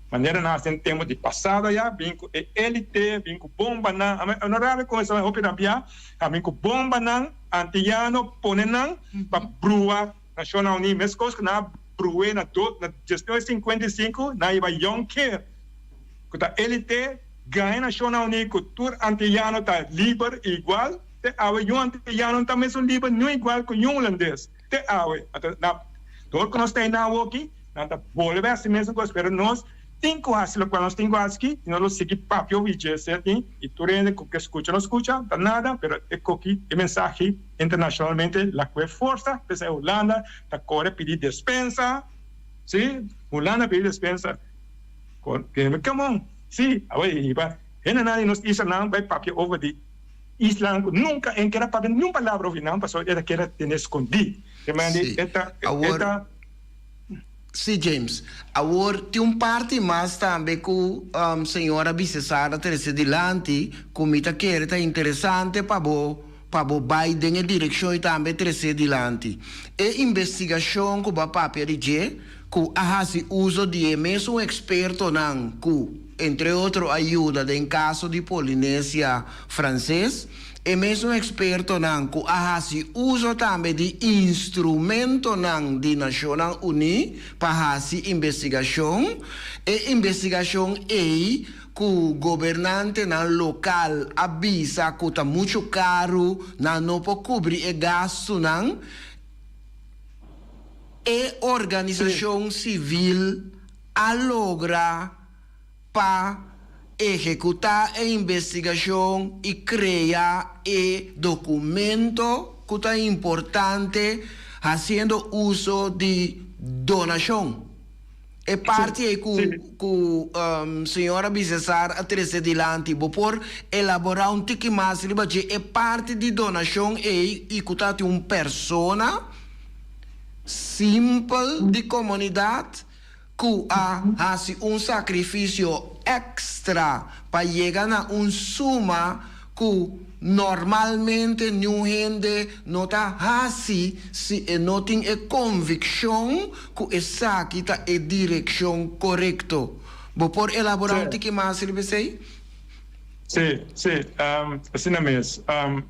manera nan hasi den tempu di pasado ya, bin ku e elite, bin ku bombanan, ami honorable kuminsá hopi rabia, a bin ku bombanan antiyano pone nan pa brua Nashonnan Uní, meskos ku nan a bru'é na do na 1955 nan a hiba Jonker ku ta elite gaña Nashonnan Uní ku tur antiyano ta liber i igual, te awe yun antiyano no ta mesun liber ni igual ku yun hulandes. Te awe, anto na dor ku nos ta einan awoki, nan ta bolbe hasi mesun kos, pero nos tin ku hasi lokual nos tin ku hasi aki, i nos lo sigui papia obi dje esei i tur hende ku ke skucha lo skucha, ta nada, pero e koki e mensahe internashonalmente la ku e forsa, p'esei Hulanda ta kore pidi despensa, si, Hulanda pidi despensa, come on, si, awe hiba hendenan di nos islanan bai papia over di. Isla ku nunka en keda papia niun palabra over nan pasobra e ta keda tene skondí. Te mende Sí. e ta e Awor, ta. sí James, awor tin un parti mas tambe ku señora Bisesar a trese dilanti ku mi ta kere ta interesante pa bo pa bo bai den e direkshon i tambe trese dilanti. E investigashon ku bo a papia di dje ku a hasi uso di e mesun ekspertonan ku, entre otro, a yuda den kaso di Polinesia Franses, e mesun ekspertonan ku a hasi uso tambe di instrumentonan di Nashonnan Uní pa hasi investigashon, e investigashon ei ku gobernantenan lokal a bisa ku ta muchu karu, nan no por kubri e gastunan. E organisashon sivil a logra pa ehekutá e investigashon i krea e dokumento ku ta importante hasiendo uso di donashon. E parti ei ku ku señora Bisesar a trese dilanti, bo por elaborá un tiki mas riba dje e parti di donashon ei i ku ta tin un persona simpel di komunidat ku a hasi un sakrifisio èkstra pa yega na un suma ku normalmente niun hende no ta hasi si e no tin e konvikshon ku esaki ta e direkshon korekto. Bo por elaborá un tiki mas riba esei? Sí, sí, asina mes.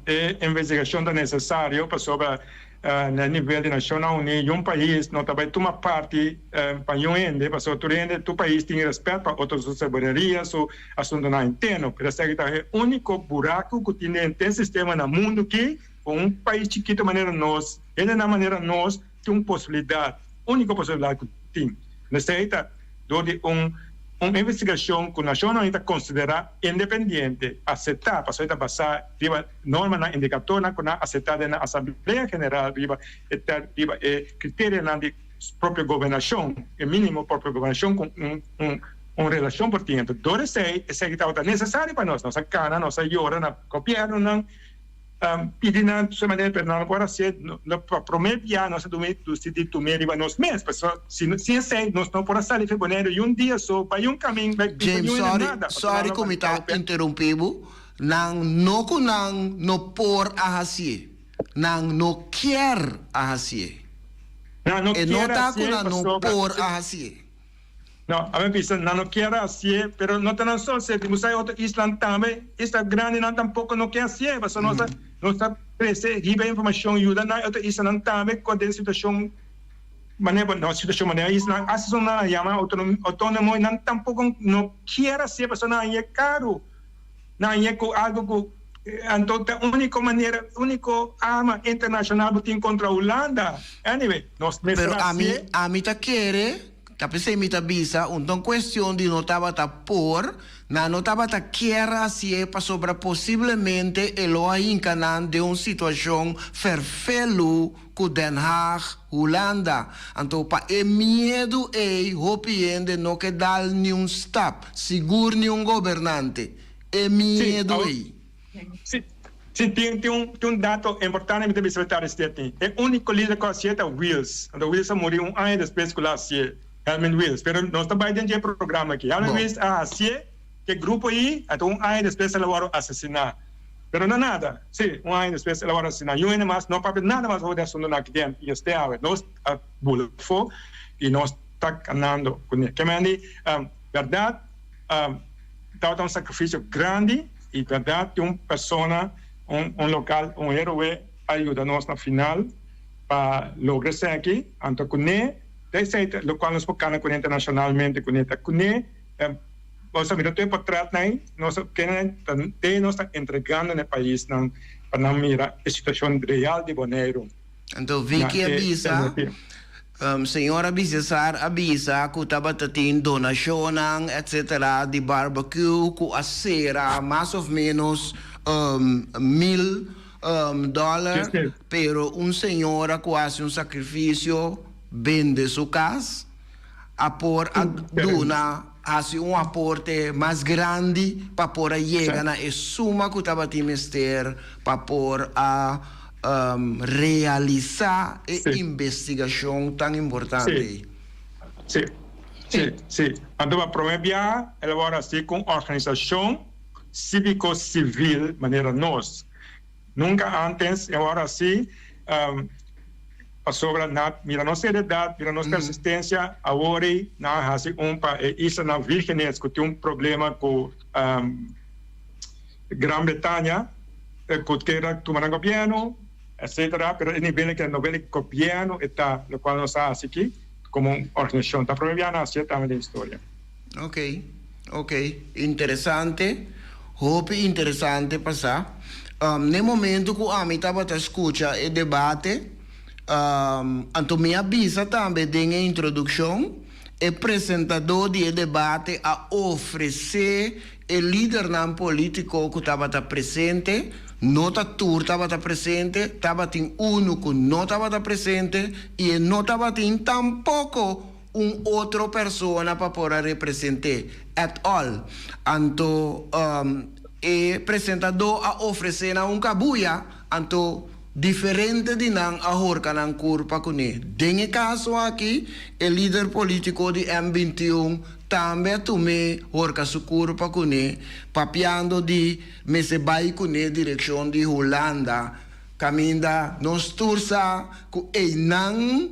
E investigashon ta nesesario pasobra Na nivel di Nashonnan Uní, yun pais no ta bai tuma parti pa yun hende, pasobra tur hende, tur pais tin rèspèt pa otro su soberania, su asuntunan interno. Pero esaki ta e úniko buraku ku tin den e sistema na mundu ki ku un pais chikitu manera nos, hendenan manera nos tin un posibilidat, úniko posibilidat ku. tin. Esei ta dor di un un investigashon ku Nashonnan Uní ta konsiderá independiente, aseptá, pasobra e ta basá riba normanan, indikatornan ku nan aseptá den nan Asamblea General riba e riba e kriterianan di propio gobernashon, e mínimo propio gobernashon ku un un un relashon por tin. Anto dor esei, esei tabata nesesario pa nos. Nos a kana, nos a yora na gobièrnunan. Pidi nan su manera pero nan no por hacié, no pa prome bia nos a dumi dicidi tumé riba nos mes pasobra si sin esey nos no por a sali fe Boneiru y un dia so bay un camin bay bisa James niun hende sorry nada pasobra sorry nan ku no mi ta ta interumpi bo nan no ku nan no por a hacié nan no kier a hacié nan no e no kier ta ku hacié nan no pasobra por a hacié. No, a mi bisa nan no kier hacié, pero no ta nan so hacié, tin busca e otro islan tambe, isla grandinan tampoco no kier hacié, pasobra nos ta nos ta trece riba e informacion yuda nan e otro islanan tambe cu den situacion manera bo no situacion manera isla hasta esun nan a yama autonomo y nan tampoco no kier hacié pasobra nan haña caro, nan haña cu algo cu anto ta unico manera unico arma internacional bo tin contra Hulanda, anyway nos mester Pero ami hacié. ami ta kere Ta p'esei mi ta bisa, un ta un cuestion di no tabata por, nan no tabata kier hacié pasobra posiblemente e lo a hinca nan den un situacion ferfelu cu Den Haag, Hulanda. Anto pa e miedu ei hopi hende no ke dal niun stap, sigur niun gobernante. E Sí, miedu awor ei. Sí, sí, tin, tin un, tin un dato importante mi ta bisa ta rester tin. E unico lider cu a hacié ta Wiels. Anto Wiels a muri un aña despues cu el a hacié, Helmin Wiels. Pero nos ta bay den dje programa aki. Helmin Bon. Wiels a hacié cu e grupo ayi, anto un aña despues el a worde asesina. Pero no nada, sí, un aña despues el a worde asesina. Niun hende mas no papia nada mas over di asuntonan aki den y este awe. Nos a bula afo y nos ta canando cune. Ke mende, berdad, tabata un sacrificio grandi. Y berdad tin un persona, un un local, un heroe a yuda nos na final pa logra esaki. Anto cune ta esey ta locual nos por cana cune internacionalmente cune ta cune nos a mira tur e portretnan ey nos a kende ta te nos ta entregando na e paisnan pa nan mira e situacion real di Boneiru. Anto Na Vicky a e bisa, Señora Bisesar a bisa cu tabata tin donacionnan etc. Di barbecue cu a cera mas of menos mil dollar, pero un señora cu haci un sacrificio bende su cas a por a duna haci un aporte mas grandi pa por a yega na e suma cu tabatin mester pa por a realisá e investigashon tan importante ei. Sí, sí, sí. Anto pa promé biaha el a wòrdu hasi ku un organisashon síviko sivil manera nos. Nunka ántes e wòrdu hasi pasobra nan mira nos seriedat, mira nos persistensia, awor ei nan a hasi un pa e Islanan Vírgenes ku tin un problema ku Gran Bretaña cu keda tuma nan gobierno etcetera pero e nivel ke novel di gobierno e ta locual nos a haci aki como un organisacion ta prome bia na haci tambe den historia. Ok ok interesante hopi interesante pasa n'e momento cu ami tabata scucha e debate anto mi a bisa tambe den e introduccion e presentador di e debate a ofrece E lidernan polítiko ku tabata presente, no ta tur tabata presente, tabatin unu ku no tabata presente i e no tabatin tampoko un otro persona pa por a represent'é at all. Anto e presentadó a ofresé nan un kabuya, anto diferente di nan a horka nan kurpa kuné. Den e kaso aki e lider polítiko di M 21 Tambe a tum'é horka su kurpa kuné, papiando di mester bai kuné direkshon di Hulanda, kaminda nos tur sa ku einan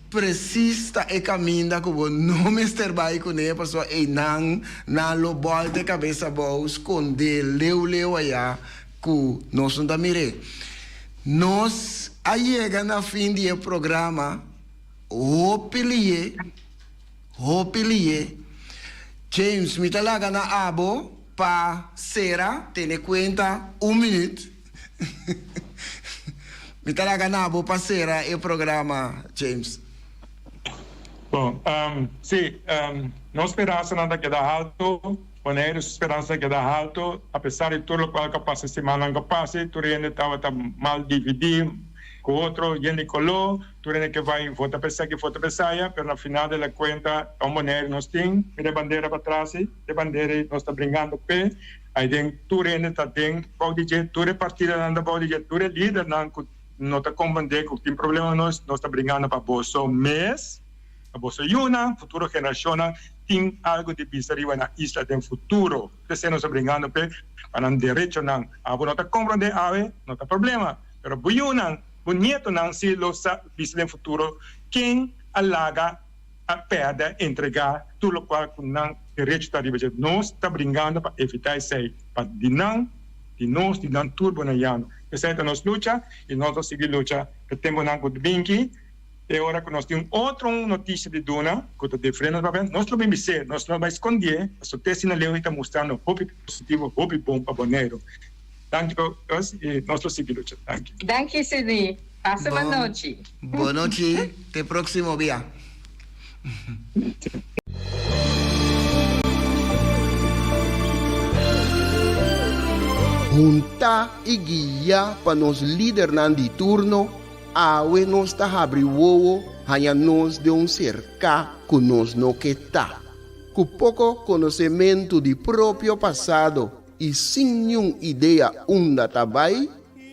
presis ta e kaminda ku bo no mester bai kuné, pasobra einan nan lo bòlta e kabes abou, skondé leu leu ayá ku nos no ta mir'é. Nos a yega na fin di e programa, hopi lié. Hopi lié. James, mi ta laga na abo pa sera, tene cuenta un minuut. Mi ta laga na abo pa sera e programa, James. Bon, sí, nos speransanan ta keda haltu, Boneiru su speransa ta keda haltu, apesar di tur lokual ku a pasa e simannan ku a pasa, tur hende tabata mal dividí ku otro, yen di koló, tur hende ke bai vota pa esaki, vota pa esaya, pero na final de la kuenta ta un Boneiru nos tin, mira e bandera patras ei, e bandera ei nos ta bringando p'e, aiden tur hende ta den bou di dje, tur e partidonan ta bou di dje, tur e lidernan ku. No ta comprende cu tin problema nos, nos ta bringando pa boso mes, pa boso yunan, futuro generacionnan tin algo di bisa riba nan isla den futuro. P'esey nos ta bringando p'e, pa nan derechonan. Abo no ta comprende awe, no ta problema, pero bo yunan, bo nietonan si lo sa bisa den futuro ken a laga, a perde, entrega tur locual cu nan derecho ta riba dje. Nos ta bringando pa evita esey, pa di nan. Di nos, di nan tur Bonaiano. Esei ta nos lucha i nos lo sigui lucha e tempunan ku ta binki. E ora ku nos tin un otro un notisia di duna ku ta diferente nos papia, nos lo bin bis'é, nos no bai skondié, pasobra te asina leu i ta mustrando hopi positivo, hopi bon pa Boneiru. Danki pa us i nos lo sigui lucha. Danki. Danki Sidney. Pasa bon nochi. Bon nochi. Te próximo bia. Huntá i guiá pa nos lidernan di turno, awe nos ta habri wowo haña nos den un serká ku nos no ke ta. Ku poko konosementu di propio pasado i sin niun idea unda ta bai,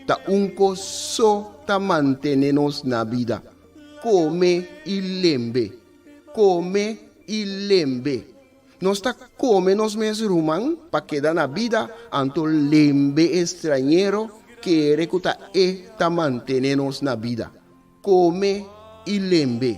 ta un kos so ta mantene nos na bida. Kome i lembe, kome i lembe. Nos ta kome nos mes ruman pa keda na bida, anto lembe e strañero kere ku ta e ta mantene nos na bida. Kome i lembe,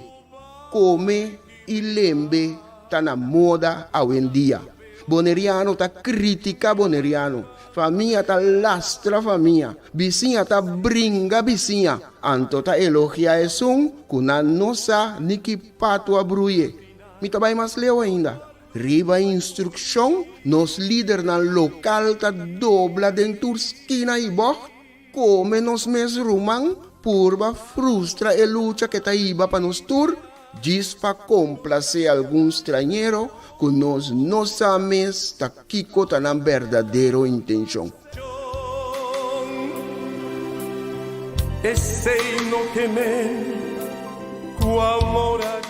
kome i lembe ta na moda awendia. Boneriano ta critica Boneriano, famia ta lastra famia, bisiña ta bringa bisiña, anto ta elogia esun cu nan no sa ni ki pato a bruye. Mi ta bay mas leu ainda. Riba instruccion, nos lidernan local ta dobla den tur skina y bocht, Come nos mes ruman purba frustra e lucha ke ta hiba pa nos tur, djis pa complacé algun strañero cu nos no sa mes ta kico ta nan berdadero intencion. Esei no ke men ku amor a.